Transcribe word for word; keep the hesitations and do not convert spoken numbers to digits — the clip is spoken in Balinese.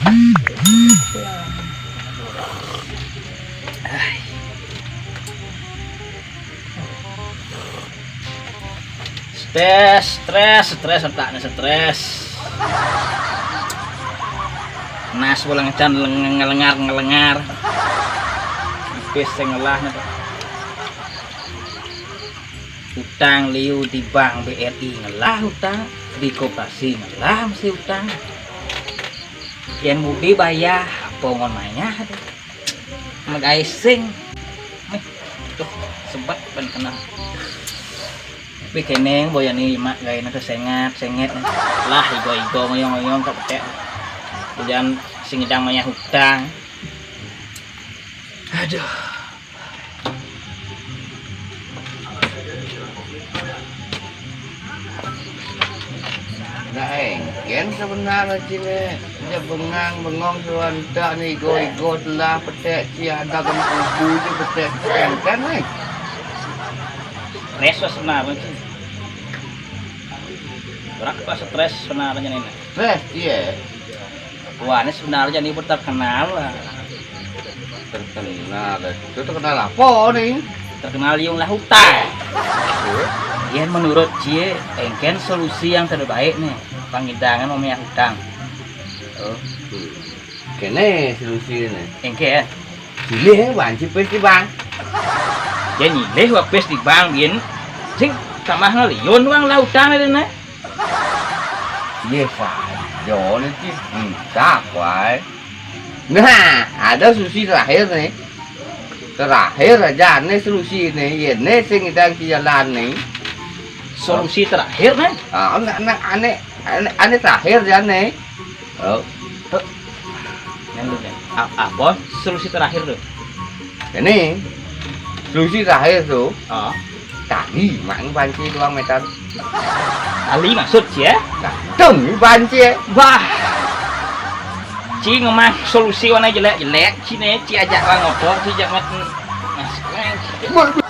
Stres, stres, stres, otakné stres. Nas ulah ngecan leng-, ngelengar, ngelengar. Ipis sing ngelah né. Utang liu di bank B R I ngelah utang, di koperasi ngelah mesti utang. Yén budi bayah, pongon mayah tuh. Magaé sing. Nih, tuh, sebet ban kenal. Tapi kéné boyani mak gaéna tuh sengat, senget. Lah, igo-igo ngoyong-ngoyong ka péték. Ujan sing ngidang mayah utang. Aduh. Nah, éngkén sebenarnya cine, dia bengang bengong tuan tak nih, igo-igo telah petek, si ada kan kubu je petek, éngkén nih. Stres sebenarnya sih. Berapa stres sebenarnya nih? Stres dia. Wah, ini sebenarnya nih terkenal lah. Terkenal. Itu terkenal apa nih? Terkenal liu ngelah utang. Yén menurut cie, éngkén solusi yang terbaik nih, pangidangan mau mayah utang. Oh. Kéné solusiné. Éngkén. Silih banci pis di bank. Yén nyilih wa pis di bank, yén sing tambah ngeliun uang ngelah utang deh. Yé, saja né, Ci. Entah, waé. Nah, ada solusi terakhir nih. Terakhir aja nih solusi nih. Yé, nih sing ngidang ci jalan nih. Solusi terakhir nih? Ah, ané, ané, ané, ané terakhir ya nih. Oh. Tuh. Yang lu nih. A-, apa solusi terakhir tuh? Ini solusi terakhir tuh. Ah. Tadi mak banci doang meter. Tali maksud cie? Nah, demi banci. Wah. Ci ngemah solusi warna jelek-jelek, ci né, ci ajak orang ngotor, ci ajak mat-, mas, keren, ci. Waduh.